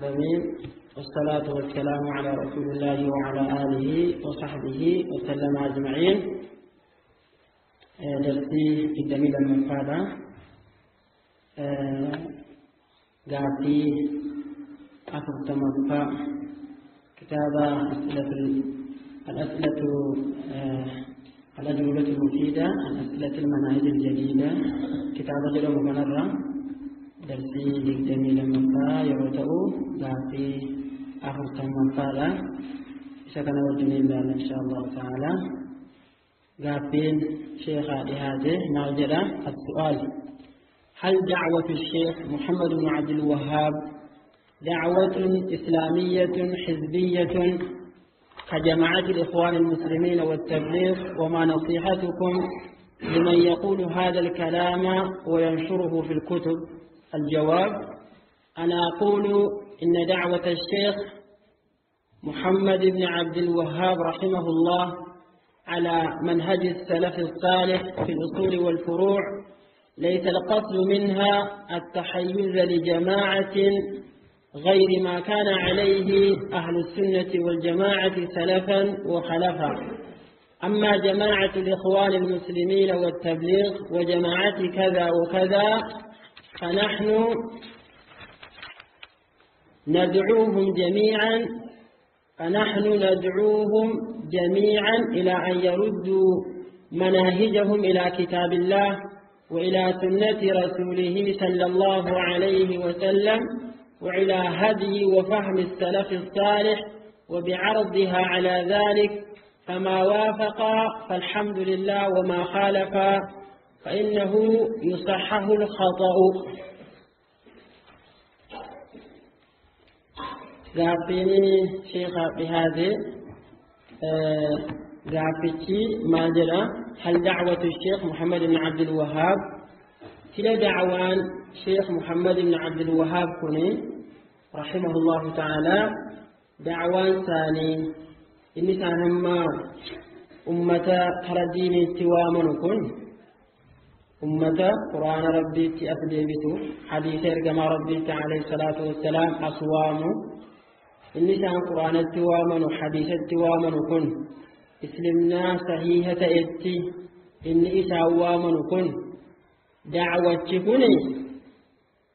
العالمين، والصلاة والسلام على رسول الله وعلى آله وصحبه وسلم أجمعين. درسي الدليل المنفعة قاعدي أفرتمفا كتاب الأسئلة الأجوبة المفيدة عن أسئلة المناهج الجديدة كتاب جرم منرة درسي جميل منفعة يروتو قاعدي أفرتمفا سكن وجنين إن شاء الله تعالى. قافين شيخ هذه ماجرة. السؤال: هل دعوة الشيخ محمد بن عبد الوهاب دعوة إسلامية حزبية كجماعة الإخوان المسلمين والتبليغ؟ وما نصيحتكم لمن يقول هذا الكلام وينشره في الكتب؟ الجواب: أنا أقول إن دعوة الشيخ محمد بن عبد الوهاب رحمه الله على منهج السلف الصالح في الأصول والفروع ليس القصد منها التحيز لجماعة غير ما كان عليه أهل السنة والجماعة سلفا وخلفا. أما جماعة الإخوان المسلمين والتبليغ وجماعة كذا وكذا فنحن ندعوهم جميعا إلى أن يردوا مناهجهم إلى كتاب الله وإلى سنة رسوله صلى الله عليه وسلم وإلى هدي وفهم السلف الصالح وبعرضها على ذلك، فما وافق فالحمد لله وما خالف فإنه يصحه الخطأ. قافيني شيخ بهذه قافتي ما جرى. هل دعوة الشيخ محمد بن عبد الوهاب تلا دعوان شيخ محمد بن عبد الوهاب كني رحمه الله تعالى دعوان ثاني إني سانما أمة ترديني توامن كن أمة قرآن ربي تأفديبتو حديث إرجما ربي عليه الصلاة والسلام أصوام إني سان قرآن التوامن حديث التوامن كن إسلمنا صحيحة إتي إني إساوامن كن دعوة كني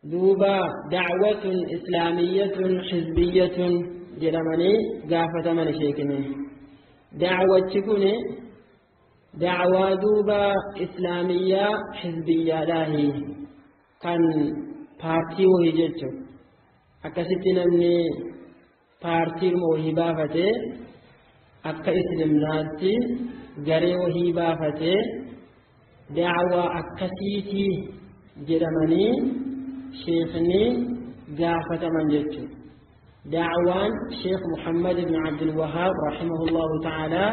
دوبا دعوة إسلامية حزبية جرمني قافة من شيكني دعوة كني دعوة دوبا إسلامية حزبية لاهي كان بارتي وهي جتو أكستنا مني paartii wahii baafatee akka islimnaatti garee wahii baafatee da'awaa akkasiitii jedhamanii sheekni gaafataman jechuudha. Da'awaan Sheekh Muhammad ibn Abdul Wahhaab rahimahullahu ta'ala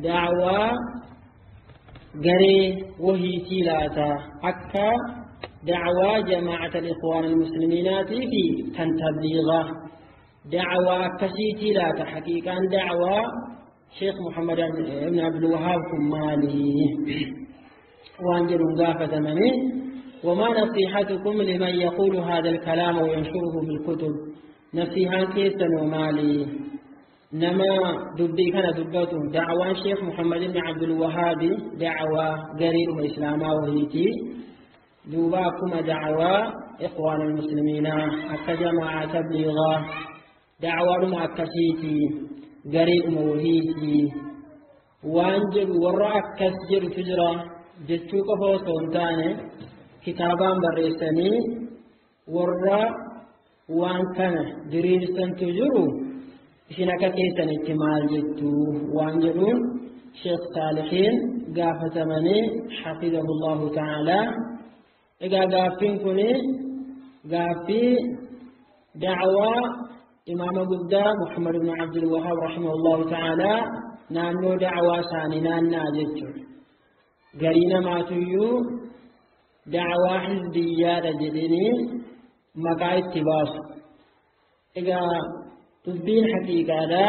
da'awaa garee wahiitii laata akka da'awaa jamaa'ata al-ikhwaan al-muslimiinaatii fi kan tabliigaa دعوة كسيتي لا تحقيقا دعوة شيخ محمد بن عبد الوهاب كمالي وانجل قافة مني. وما نصيحتكم لمن يقول هذا الكلام وينشره في الكتب؟ نصيحة كيسا ومالي نما دبي كان دبته دعوة شيخ محمد بن عبد الوهاب دعوة قرير إسلاما وهيتي دوباكم دعوة إخوان المسلمين أكا جماعة تبليغا دعوة ما أكسيتي قريب موهيتي وانجل وراء كسجر تجرى جتوك فوصون كتابان بريساني وراء وان كان دريرسان تجرو إشنك كيسان اتمال جتو وانجلون شيخ صالحين قافة مني حفظه الله تعالى. إذا قافين كني قافي دعوة إمام قدّا محمد بن عبد الوهاب رحمه الله تعالى نانو دعوة ثاني ناجت قرينا ما تيو دعوة حزبية رجليني مقاعد تباس. إذا تبين حقيقة لا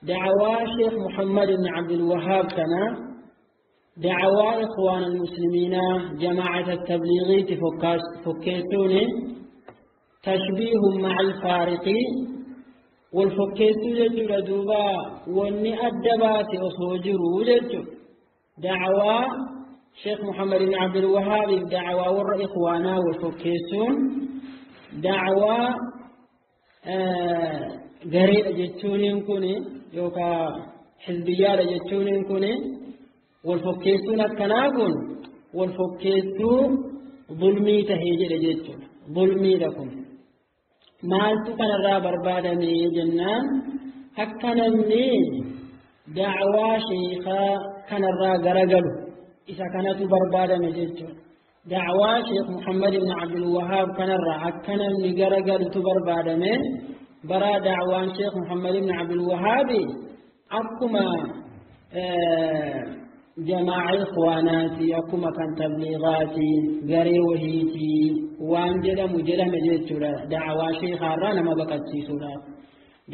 دعوة شيخ محمد بن عبد الوهاب كان دعوة إخوان المسلمين جماعة التبليغ تفكيتوني Tashbiihun macal faariqii wal fokkeessuu jechuudha. Duuba wanni adda baase osoo jiruu jechuudha. Dacwaa Sheekh Muhammad ibn Abdul Wahaabiif dacwaa warra ikhwaanaa wal fokkeessuun dacwaa gareedha jechuuniin kun yookaan xizbiyyaadha jechuuniin kun, wal fokkeessuun akkanaa kun wal fokkeessuu zulmii tahee jedhe jechuudha. Zulmiidha kun. Maaltu kanarraa barbaadame jennaan, akka namni dacwaa sheekaa kanarraa garagalu isa kanatu barbaadame jechuudha. Dacwaa Sheekh Muhammad ibn Abdul Wahaab kanarraa akka namni garagalutu barbaadame. Bara dacwaan Sheekh Muhammad ibn Abdul Wahaab akkuma jamaa'a ikhwaanaati, akkuma kan tabliigaati, garee wahiiti waan jedhamu jedhame jechuudha, dacwaa sheekaarraa nama baqachiisuudhaaf.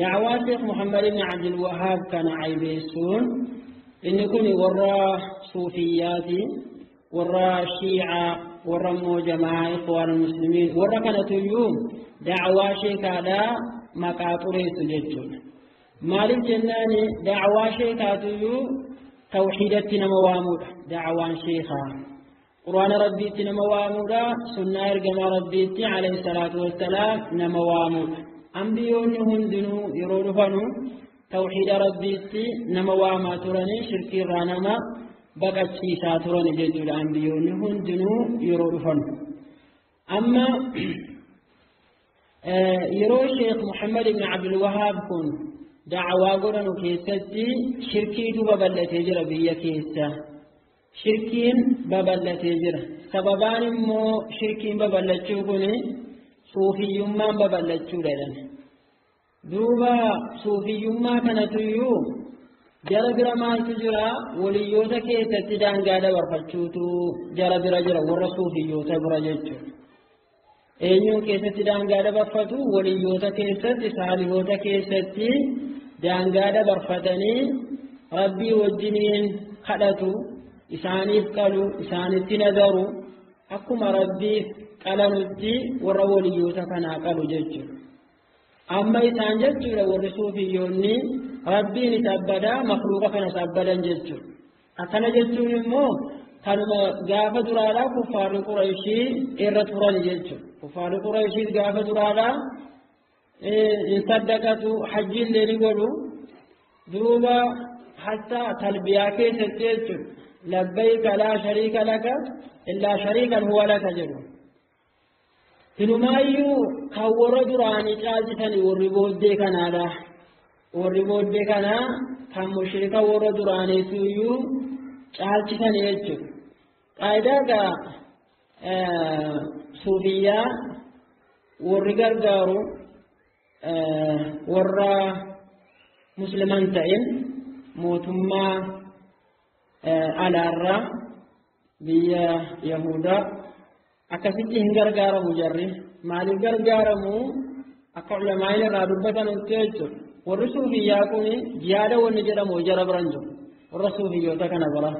Dacwaa Sheekh Muhammad ibn Abdul Wahaab kana aybeessuun inni kun warra suufiyyaati, warra shiicaa, warra immoo jamaa ikhwaan muslimiin, warra kanatuyyuu dacwaa sheekaadhaa maqaa xureessu jechuudha. Maaliif jennaani, dacwaa sheekaatuyyuu tawxiidatti nama waamuudha. Dacwaan sheekaa Quraana Rabbiitti nama waamuudha, sunnaa ergamaa Rabbiitti alayhi salaatu wassalaam nama waamuudha. Ambiyoonni hundinuu yeroo dhufanu tawxiida Rabbiitti nama waamaa turanii, shirkiirraa nama baqachiisaa turan jechuudha, ambiyoonni hundinuu yeroo dhufanu. Amma yeroo Sheekh Muhammad ibn Abdul Wahaab kun dacwaa godhanu keessatti shirkiitu babal'atee jira biyya keessa. Shirkiin babal'atee jira. Sababaan immoo shirkiin babal'achuu kun suufiyyummaan babal'achuudha jedhan. Duuba suufiyyummaa kanatuyyuu jara bira maaltu jira? Waliyyoota keessatti daangaa dabarfachuutu jara bira jira, warra suufiyyoota bira jechuudha. Eenyuun keessatti daangaa dabarfatu? Waliyyoota keessatti, saalihoota keessatti daangaa dabarfatanii Rabbii wajjiniin kadhatu, isaaniif qalu, isaanitti nadaru, akkuma Rabbiif qalanutti warra waliyyoota kanaa qalu jechuudha. Amma isaan jechuudha, warri suufiyyoonni Rabbiin isa abbadaa, makluuqa kana isa abbadan jechuudha. Akkana jechuun immoo kanuma gaafa duraadhaa kuffaarri Qurayshii irra turan jechuudha. Kuffaarri Qurayshiis gaafa duraadhaa hin saddaqatu, hajji illee ni godhu. Duuba hatta talbiyaa keessatti jechuudha. "Labbayka laa shariika laka illaa shariikan huwa laka" jedhu. Hinumaayyuu kan warra duraanii caalchisanii warri booddee kanaadha. Warri booddee kanaa kan mushrika warra duraaniitu caalchisanii jechuudha. Qaayidaa gaa suufiyyaa warri gargaaru warra musliman ta'in, mootummaa alaarraa, biyya Yahudaa akkasitti hin gargaaramu jarri. Maaliif gargaaramu? Akka ulamaa'in irraa dubbatan jechuudha. Warri suufiyyaa kun jihaada wanni jedhamu jara biran jiru. Warra suufiyyoota kana bira.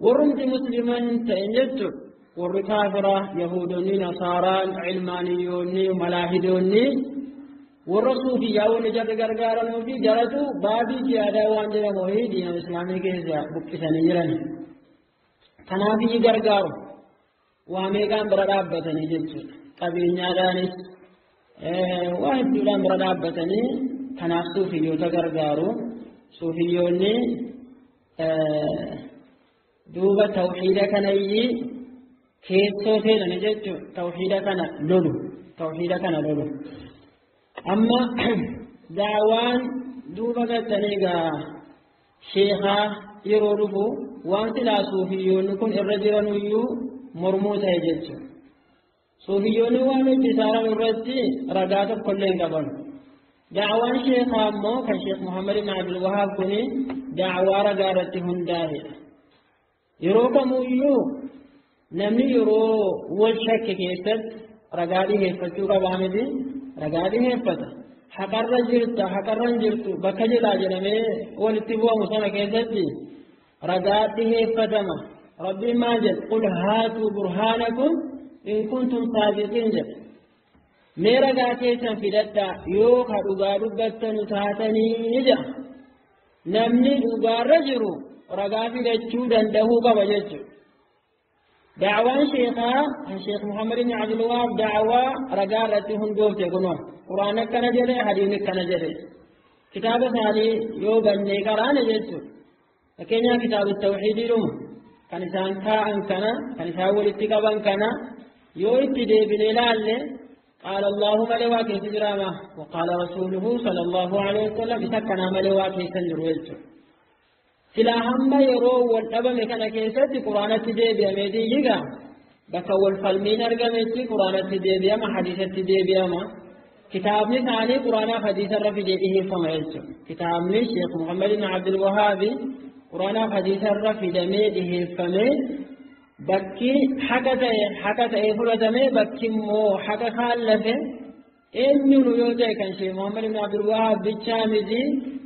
Warrumti muslima hin ta'in jechuudha. Warri kaafiraa, Yahudonni, Nasaaraan, Cilmaaniyyoonni, Malaahidoonni warra suufiyyaa wanni jarri gargaaranuu fi jaratu baabii jihaadaa waan jedhamu wayii diina islaamii keessa buqqisanii jiran. Kanaaf gargaaru. Waa meeqaan bira dhaabbatanii jechuudha. Qabeenyaadhaanis waa hedduudhaan bira dhaabbatanii, kanaaf suufiyyoota gargaaru. Suufiyyoonni duuba tawxiida kanayyii keessoo seenanii jechuudha. Tawxiida kana lolu. Tawxiida kana lolu. Amma daawaan duuba galtanii egaa sheekaa yeroo dhufu waan silaa suufiyyoonni kun irra jiranuyyuu mormuu ta'e jechuudha. Suufiyyoonni waan hojjetaa irratti ragaa tokkollee hin qaban. Daawaan sheekaa immoo kan Sheekh Muhammad ibn Abdul Wahaab kuni daawaa ragaa irratti hundaa'edha. Yeroo kamuyyuu namni yeroo wal shakke keessatti ragaa dhiheeffachuu qabaa miti? Ragaa dhiheeffata. Haqarra jirta, haqarra hin jirtu bakka jedhaa jedhamee walitti bu'amu sana keessatti ragaa dhiheeffatama. Rabbiin maal jedha? "Qul haatuu burhaanakum in kuntum saadiqiin" jedha. Mee ragaa keessan fidadhaa yoo ka dhugaa dubbattanu taatanii jedha. Namni dhugaarra jiru ragaa fidachuu danda'uu qaba jechuudha. Da'awaan sheekaa Sheekh Muhammad ibn Abdul Wahab da'awaa ragaa irratti hundoofte kunoo Quraan akkana jedhe hadiisni akkana jedhe kitaaba isaanii yoo bannee qaraane jechuudha. Fakkeenyaaf kitaaba tawxiidiidhuma kan isaan kaa'an kana kan isaan walitti qaban kana yoo itti deebinee ilaalle قال الله ملي واكي سجراما وقال رسوله صلى الله عليه وسلم سكنا ملي واكي سنجر ويجو سلا هم يرو والأبم كان كيست قرآن تديبيا ميدي يغا بك والفلمين أرقمتي قرآن تديبيا ما حديث تديبيا ما كتابني ثاني قرآن حديث الرفي إيه فما يجو كتابني شيخ محمد بن عبد الوهاب قرآن حديث الرفي دمي إيه فما bakki haqa ta'e fudhatame bakki immoo haqa kaallafe eenyuun yoo ta'e kan Sheekh Muhammad ibn Abdul Wahab bichaa miti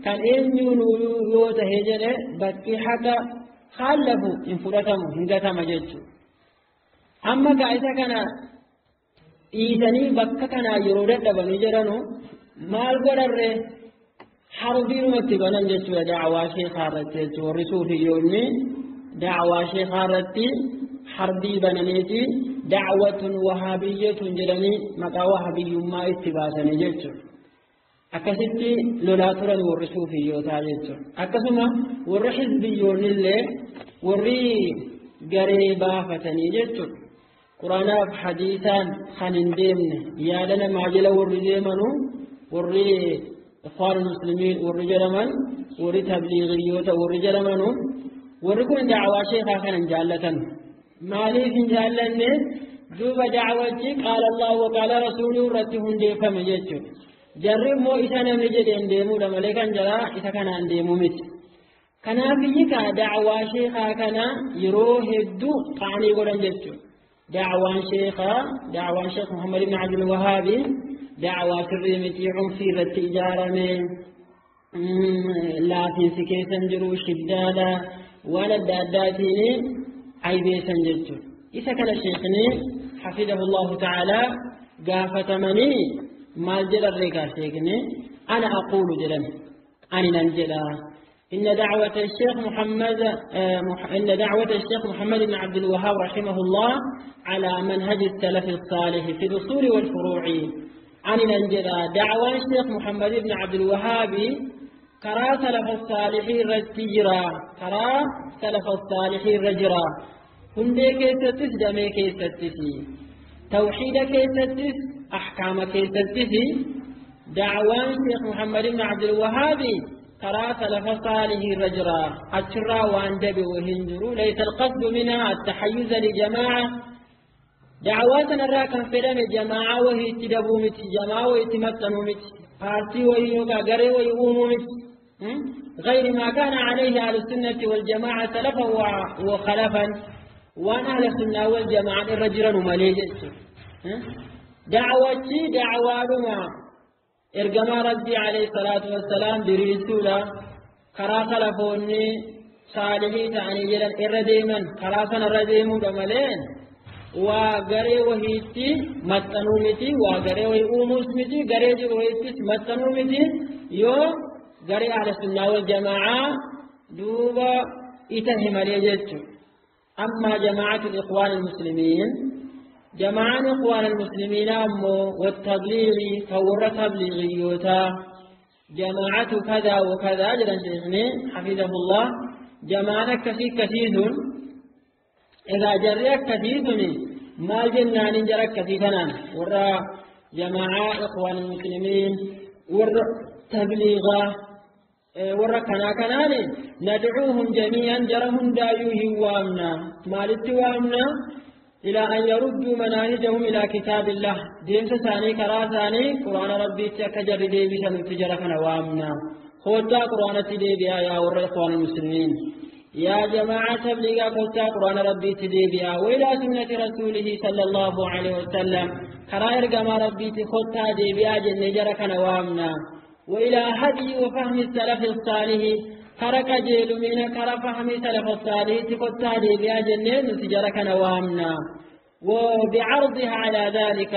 kan eenyuun yoo ta'e jedhe bakki haqa kaallafu hin fudhatamu hin gatama jechuudha. Amma isa kana dhiisanii bakka kanaa yeroo dadhabanii jedhanu maal godharree harbiinumatti banan jechuudha da'awaa sheekaa irratti jechuudha warri suufiyyoonni da'awaa sheekaa irratti harbii bananiiti da'watun wahabiyyatun jedhanii maqaa wahabiyyummaa itti baasanii jechuudha. Akkasitti lolaa turan warri suufiyyootaa jechuudha. Akkasuma warri xizbiyyoonnillee warri garee baafatanii jechuudha. Quraanaaf hadiisaan kan hin deemne yaada namaa jala warri deemanu warri ikhwaan muslimiin warri jedhaman warri tabliigiyyoota warri jedhamanu warri kun da'awaa sheekaa kana hin jaallatan. Maaliif hin jaallanne duuba da'awachi qaala Allahu wa qaala rasuuluu irratti hundeeffame jechuudha. Jarri immoo isa namni jedheen deemuudha malee kan jaraa isa kanaan deemuu miti. Kanaaf iyyika da'awaa sheekaa kana yeroo hedduu qaanii godhan jechuudha. Da'awaan sheekaa da'awaan Sheekh Muhammad ibn Abdul Wahaabi da'awaa sirrii miti cunfii irratti ijaarame laafiinsi keessan jiru shiddaadha waan adda addaatiin aybeessan jechuudha. Isa kana sheekni hafidahu Allahu ta'ala gaafatamanii maal jedhan reegaa sheekni ana aquulu jedhan ani nan jedha. إن دعوة الشيخ محمد إن دعوة الشيخ محمد بن عبد الوهاب رحمه الله على منهج السلف الصالح في الأصول والفروع. عن الأنجلة دعوة الشيخ محمد بن عبد الوهاب كرا سلف الصالح رجرا كرا سلف الصالح رجرا هندي كيستس دمي كيستسي توحيد كيستس أحكام كيستسي دعوة الشيخ محمد بن عبد الوهاب ترى سلف صالح رجرا أشرا وأندب وهنجر ليس القصد منها التحيز لجماعة دعواتنا راكن فدم جماعة وهي تدبو مت جماعة وهي تمتنو مت بارتي وهي يوكا وهي أومو مت غير ما كان عليه أهل السنة والجماعة سلفا وخلفا وأن أهل السنة والجماعة الرجلا مليجت دعوتي دعواتنا إرجما ربي عليه الصلاة والسلام برسولة كرا خلفوني صالحي تعني جلال إرديما كرا سنرديمو دمالين وغري وهيتي متنومتي وغري وهي أوموسمتي غري وهيتي متنومتي يو غري أهل السنة والجماعة دوبا إتهم ليجت. أما جماعة الإخوان المسلمين جماعة إخوان المسلمين أمو والتبليغ فور تبليغيوتا جماعة كذا وكذا جل شيخني حفظه الله جماعة كثير كثير إذا جرى كثير ما جنان جرى كثيرا ورا جماعة إخوان المسلمين ور تبليغا ورا كنا كناني ندعوهم جميعا جرهم دايوه وامنا مالت وامنا إلى أن يردوا مناهجهم إلى كتاب الله دين ثاني كرا ثاني قرآن ربي تكجر ديبي سنتجرفنا وامنا خوتا قرآن تديبيا يا ور إخوان المسلمين يا جماعة تبليغا خوتا قرآن ربي تديبيا وإلى سنة رسوله صلى الله عليه وسلم كرا إرقام ربي تخوتا ديبيا جن جركنا وامنا وإلى هدي وفهم السلف الصالح كرك جيل من كر فهم سلف الصالح تقطع بها جنين تجركنا وامنا وبعرضها على ذلك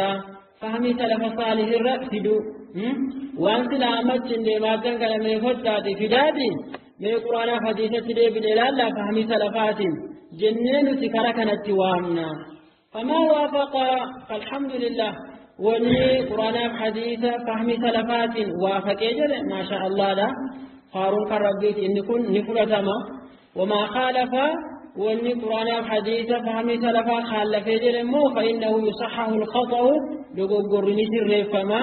Fahmii salafa saalih irra fiduu. Waan silaa ammachi hin deemaatan kana mee kottaati fidaati mee quraanaaf hadiisatti deebine ilaallaa fahmii salafaatiin jennee nuti kara kanatti waamna. Famaa waafaqa falhamdulillah wanni quraanaaf hadiisa fahmii salafaatiin waafaqee jedhe maasha allaadha. Faaruun kan rabbiiti inni kun ni fudhatama. Wamaa khaalafa واني قرآن حديث فهمي سلفا خالف جلمو فإنه يصحح الخطأ لقرن سر فما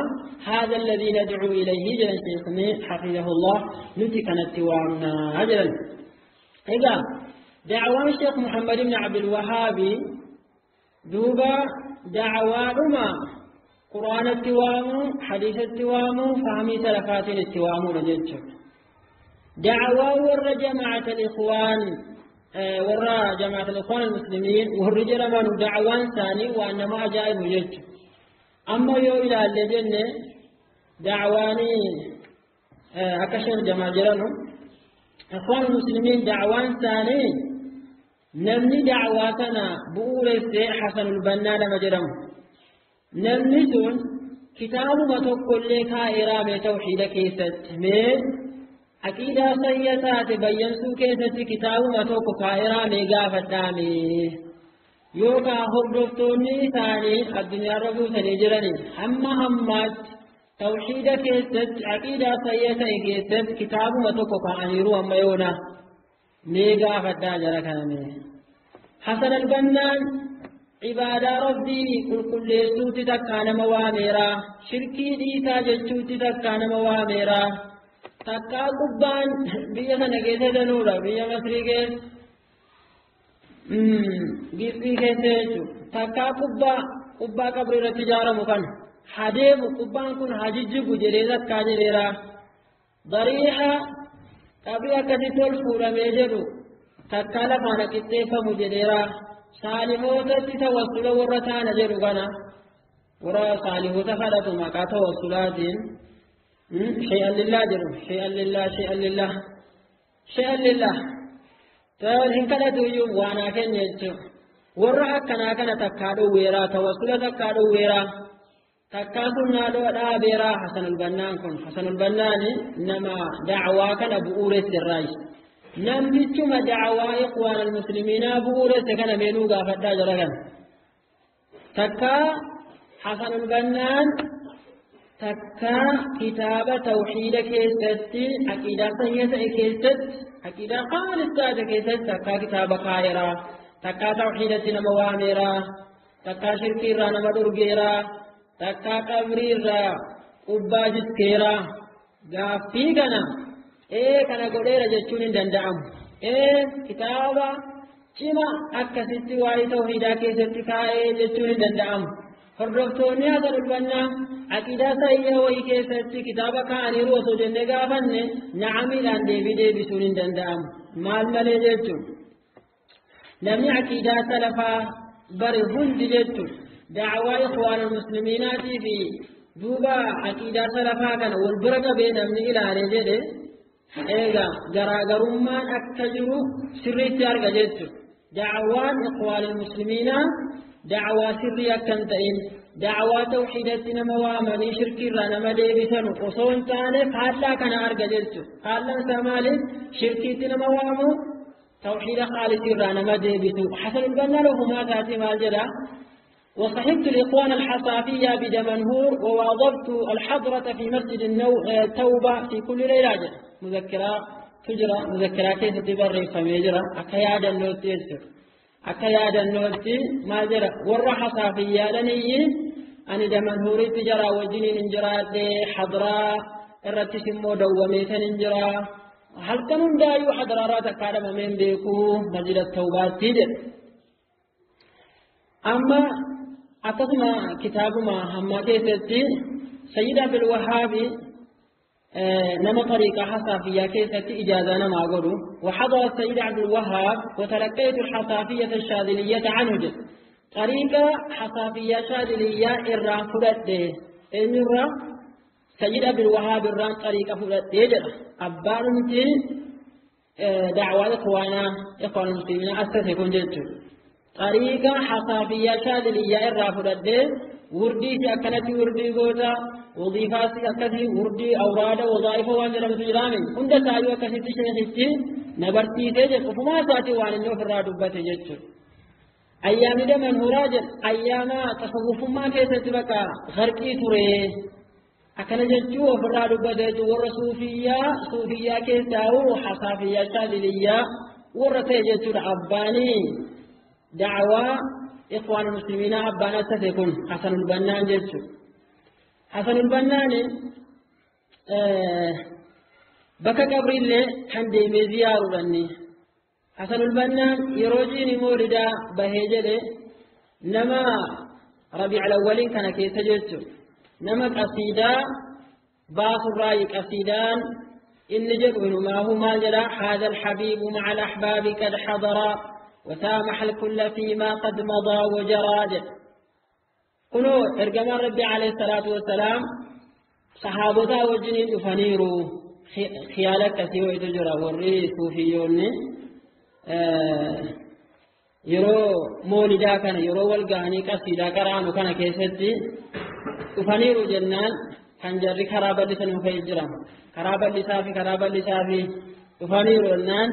هذا الذي ندعو إليه جل شيخنا حفظه الله نتكن التوامنا أجلا. إذا دعوان الشيخ محمد بن عبد الوهاب دوبا دعوانما قرآن التوام حديث التوام فهمي سلفات التوام رجلت دعوة ور جماعة الإخوان ورا جماعة الإخوان المسلمين والرجال من دعوان ثاني وأنما أجائب جد. أما يو إلى الجنة دعواني أكشر جماعة جرانو إخوان المسلمين دعوان ثاني نمني دعواتنا بؤرس حسن البنا لما جرم نمني سن كتاب ما تقول لك إرامة توحيد كيست من عقيدة سيئة تبين سو كيست كتاب ما توقف إرامة قافتامي يوكا هردفتوني ثاني الدنيا ربو سنجرني هم همات توحيد كيست عقيدة سيئة كيست كتاب ما توقف أنيرو أما يونا ميغا فتا جركامي حسن البنان عبادة ربي كل سوت تكان مواميرا شركي ديتا جچوت تكان مواميرا تكا قبان بيا سنگيسه دنورا بيا مصري كيس گيسي كيسه تكا قبا قبا قبر رتجارة مكان حديم قبان كن حجج گجري زكا جريرا ضريحة قبل akkasi tol fuudhamee jedhu takkaa lafaan qixxeeffamu jedheera. Saalihootatti tawassula warra taana jedhu kana warra saalihoota kadhatu maqaa tawassulaatiin shay'an lillah jedhu shay'an lillah shay'an lillah shay'an lillah hin kadhatu iyyuu waanaa keenya jechuudha. Warra akkanaa kana takkaa dhowweeraa tawassula takkaa dhowweeraa takkaa sunnaa dhaabeeraa Hasanul Bannaan kun Hasanul Bannaani nama dacwaa kana bu'uureesse irraayi. Namtichuma dacwaa ikhwaan almuslimiinaa bu'uureesse kana meenuu gaafadhaa jira kana. Takkaa Hasanul Bannaan takkaa kitaaba tawxiida keessatti aqiidaa sahih ta'e keessatti aqiidaa khaalis taate keessatti takkaa kitaaba kaayeraa takkaa tawxiidatti nama waameeraa takkaa shirkiirraa nama dhorgeeraa takkaa qabriirraa qubbaa jiskeeraa gaaffii kana kana godheera jechuun hin danda'amu. Kitaaba cima akkasitti waa'ee tawhiidaa keessatti kaa'ee jechuun hin danda'amu. Hordoftoonni Hasanul Bannaa aqiidaa sahiha wayii keessatti kitaaba kaa'aniiru osoo jennee gaafanne na'amiidhaan deebii deebisuun hin danda'amu. Maal malee jechuun namni aqiidaa salafaa bare hundi jechuun دعوة إخوان المسلمين في دوبا عقيدة سلفا كان والبركة بين من إلى رجله إيجا جراجرمان أكجرو سري تارجع جت دعوة إخوان المسلمين دعوة سرية كنتين دعوة توحيدتنا موامني شركي رانا ما ديبسن قصون تاني فهلا كان أرجع جت فهلا سمالي شركيتنا موامو توحيد خالص رانا ما ديبسو حسن البنا له ما تاتي ما جرى. وصحبت الإخوان الحصافية بدمنهور وواظبت الحضرة في مسجد التوبة في كل ليلة. مذكرة تجرى مذكرة كيف تبري فميجرى أكياد النوتي يسر أكياد النوتي ما جرى والرحصافية لني أن دمنهور تجرى وجنين انجرات حضرة الرتشمو دوميتا انجرى هل كانوا دايو حضرات كارم من بيكو مسجد التوبة تجر. أما akkasuma kitaabuma hammaa keessatti Sayyid Abdul Wahhaabi nama tariiqaa حصافية keessatti ijaazaa namaa godhu وحضر السيد عبد الوهاب وتلقيت الحصافية الشاذلية عنه جد طريقة حصافية شاذلية إرى فلده إن إرى سيد عبد الوهاب إرى طريقة فلده جد أبانتي دعوة إخوانا إخوان المسلمين أسس يكون جد طريقة حصافية شاذلية إرى فلده Wurdii si akkanatti wurdii goota, wadiifaa si akkasii wurdii awraada wadaa'ifa waan jedhamtu jiraame hunda isaayyuu akkasitti sheekichi na barsiisee jedhu ofumaa isaatii waan inni ofirraa dubbate jechuudha. Ayyaamni damanhuuraa jedhu ayyaama tasawwufummaa keessatti bakka harqii ture. Akkana jechuu ofirraa dubbate jechuun warra suufiyyaa keessaa hasaafiyyaa shaadiliyyaa warra ta'e jechuudha abbaanii da'awaa ikhwaan muslimiinaa abbaan assase kun Hasanul Bannaan jechuudha. Hasanul Bannaan bakka qabriillee kan deemee ziyaaruudhaani. Hasanul Bannaan yeroo jiini moolidaa bahee jedhe nama Rabii'ul Awwaliin kana keessa jechuudha. Nama qasiidaa baasurraayi qasiidaan inni jedhu inumaahu maal jedha haadha alxabiibu maca alaxbaabi qad xadara wasaamaxa alkulla fiimaa qad madaa wajaraa jedha. Kunoo ergamaan Rabbi alayhi salaatu wassalaam sahaabotaa wajjiniin dhufaniiru khiyaala akkasii wayitu jira warri suufiyyoonni yeroo moolidaa kana yeroo wal gahanii qasiidaa qaraanu kana keessatti dhufaniiru jennaan kan jarri karaa bal'isan dhufee jira. Karaa bal'isaa fi dhufaniiru jennaan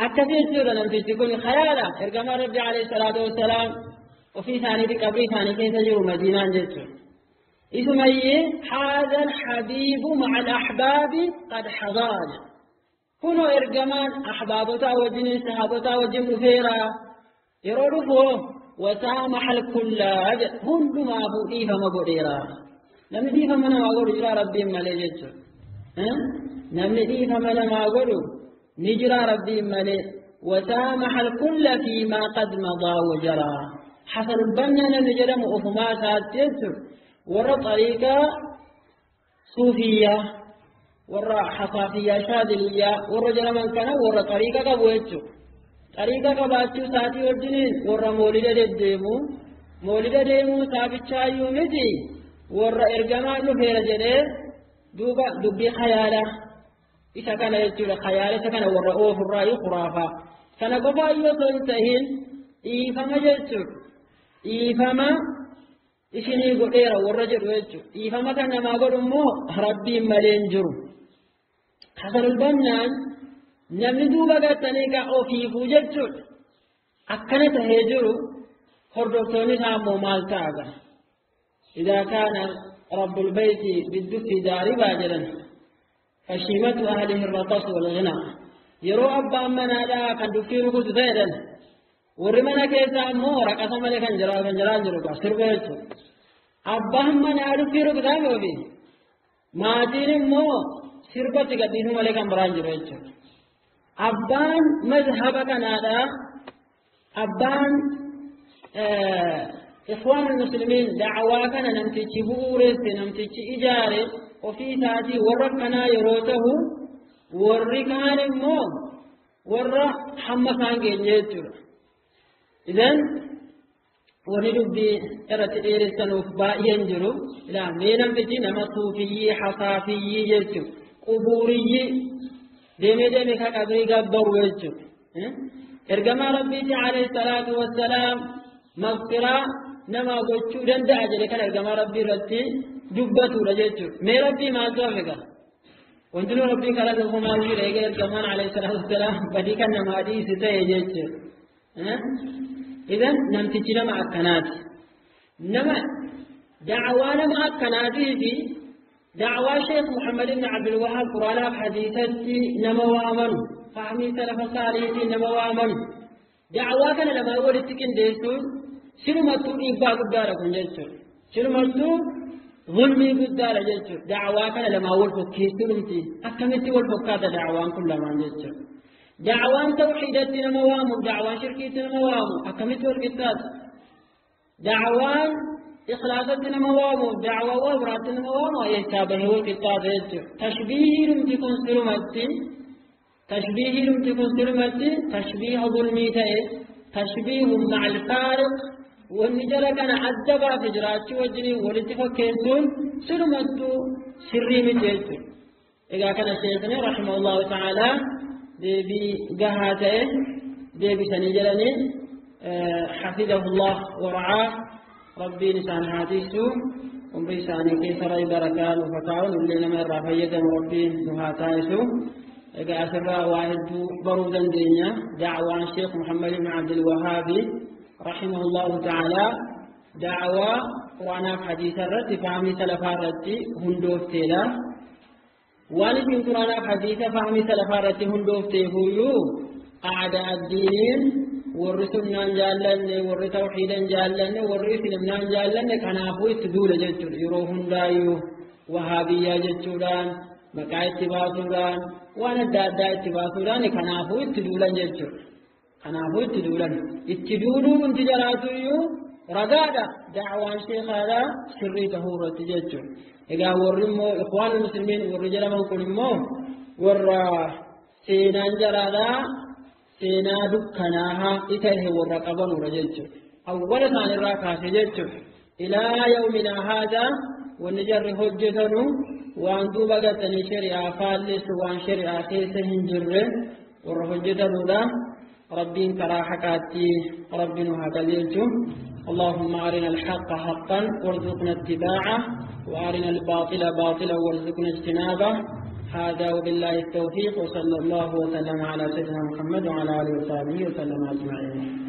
akkasii jechuudha namtichi kun khayaala ergamaa Rabbi alayhi salaatu wassalaam ofii isaaniitti qabrii isaanii keessa jiru Madiinaan jechuudha. Isumayyee haadha alhabiibu maca alaxbaabi qad xadara. Kunoo ergamaan ahbaabotaa wajjin sahaabotaa wajjin dhufeera. Yeroo dhufu wasaamaxa alkullaa jedha hundumaafuu dhiifama godheera. Namni dhiifama namaa godhu jira Rabbiin malee jechuudha. Namni dhiifama namaa godhu ni jira Rabbiin malee. Wasaamaxa alkulla fiimaa qad madaa wajaraa. Hasanul Bannaa namni jedhamu ofumaa isaatti jechuudha. Warra xariiqaa suufiyyaa warra hasaafiyyaa shaadiliyyaa warra jedhaman kana warra xariiqa qabu jechuudha. Xariiqa qabaachuu isaatii wajjiniin warra moolida deddeemu moolida deemuu saabichaayyuu miti warra ergamaan dhufeera jedhee duuba dubbii khayaala isa kana jechuudha. Khayaala isa kana warra oofurraayyuu khuraafaa. Kana qofaayyuu osoo hin tahin dhiifama jechuudha. Dhiifama isinii godheera warra jedhu jechuudha. Dhiifama kan namaa godhu immoo Rabbiin malee hin jiru. Hasanul Bannaan namni duuba gartanii gaa ofiifuu jechuudha. Akkana tahee jiru hordoftoonni isaa immoo maal ta'a gaa? Idaa kaana rabbul bayti biddufi daaribaa jedhan fashiimatu ahlihi raqasu wal ghinaa. Yeroo abbaan manaadhaa kan duffii rukutu ta'e jedhan warri mana keessaa immoo raqasa malee kan jiraan jiru gaa sirba jechuudha. Abbaan manaa duffii rukutaa ofii maatiin immoo sirbatti gadhiisuu malee kan biraan jiru jechuudha. Abbaan mazhaba kanaadha. Abbaan ikhwaan muslimiin da'awaa kana namtichi bu'uureesse namtichi ijaare ofii isaatii warra kanaa yeroo ta'u warri kaan immoo warra hamma isaan geenye jechuudha. Idan warri dubbii irratti dheeressanuuf baay'een jiru. Ilaa mee namtichi nama suufiyyii hasaafiyyii jechuudha. Qubuuriyyii deemee deemee ka qabrii gabbaru jechuudha. Ergamaa Rabbiiti alayhi salaatu wassalaam maghfiraa namaa gochuu danda'a jedhe kan ergamaa Rabbii irratti dubbatudha jechuudha. Mee Rabbii maaltu hafe gaa? Wanti nu Rabbii karaa dhufu maal jira eega ergamaan alayhi salaatu wassalaam badii kan namaa dhiisi ta'e jechuudha. Idan namtichi nama akkanaati. Nama da'awaa nama akkanaatii fi da'awaa Sheekh Muhammad ibn Abdul Wahhaab Quraanaaf hadiisatti nama waamanu fahmii salafa saalihiitiin nama waamanu da'awaa kana lamaan walitti qindeessuun sirumattuu dhiibbaa guddaadha kun jechuudha. Sirumattuu zulmii guddaadha jechuudha. Da'awaa kana lamaan wal fakkeessuu dhumti akkamitti wal fakkaata da'awaan kun lamaan jechuudha. Da'awaan tawxiidatti nama waamu da'awaan shirkiitti nama waamu akkamitti wal qixxaata? Da'awaan ikhlaasatti nama waamu da'awaa waa biraatti nama waamu eessaa bahee wal qixxaata jechuudha. Tashbiihii dhumti kun sirumatti tashbiihii dhumti kun sirumatti tashbiiha zulmii ta'e tashbiihu macal faariq wanni jala kana adda baase jiraachuu wajjiniin walitti fakkeessuun sirumattuu sirrii miti jechuudha. Egaa kana sheekni rahimahullahu ta'aalaa deebii gahaa ta'e deebisanii jedhanii hafidahullah wara'aa. Rabbiin isaan haa tiksu. Umrii isaanii keessa rabbi barakaa nuuf haa kaa'u, nullee nama irraa fayyadamu Rabbiin nu haa taasisu. Egaa asirraa waa hedduu baruu dandeenya. Da'waan Sheekh Muhammad ibn Abdul Wahaabi rahimahullahu ta'ala da'waa Quraanaaf hadiisa irratti fahmii salafaa irratti hundoofteedha. Waan isin Quraanaaf hadiisa fahmii salafaa irratti hundoofteefuyyuu aadaa addiiniin warri sunnaan jaallanne, warri tawxiidan jaallanne, warri islamnaan jaallanne kanaafuu itti duula jechuudha. Yeroo hundaayyuu wahaabiyyaa jechuudhaan maqaa itti baasuudhaan waan adda addaa itti baasuudhaan kanaafuu itti duulan jechuudha. Kanaafuu itti duulan. Itti duuluun hundi jaraatuyyuu ragaadha da'waan sheekaadha sirrii tahuu irratti jechuudha. Egaa warri immoo ikhwaanul muslimiin warri jedhaman kun immoo warra seenaan jaraadhaa seenaa dukkanaahaa itahe warra qabanudha jechuudha. Awwala isaanirraa kaase jechuudha. Ilaa yawminaa haadaa wanni jarri hojjetanu waan duuba gatanii shari'aa faallessu, waan shari'aa keessa hin jirre warra hojjetanudha. Rabbiin karaa haqaatti Rabbi nu haa qajeelchu. اللهم أرنا الحق حقا وارزقنا اتباعه، وأرنا الباطل باطلا وارزقنا اجتنابه. هذا وبالله التوفيق، وصلى الله وسلم على سيدنا محمد وعلى آله وصحبه وسلم أجمعين.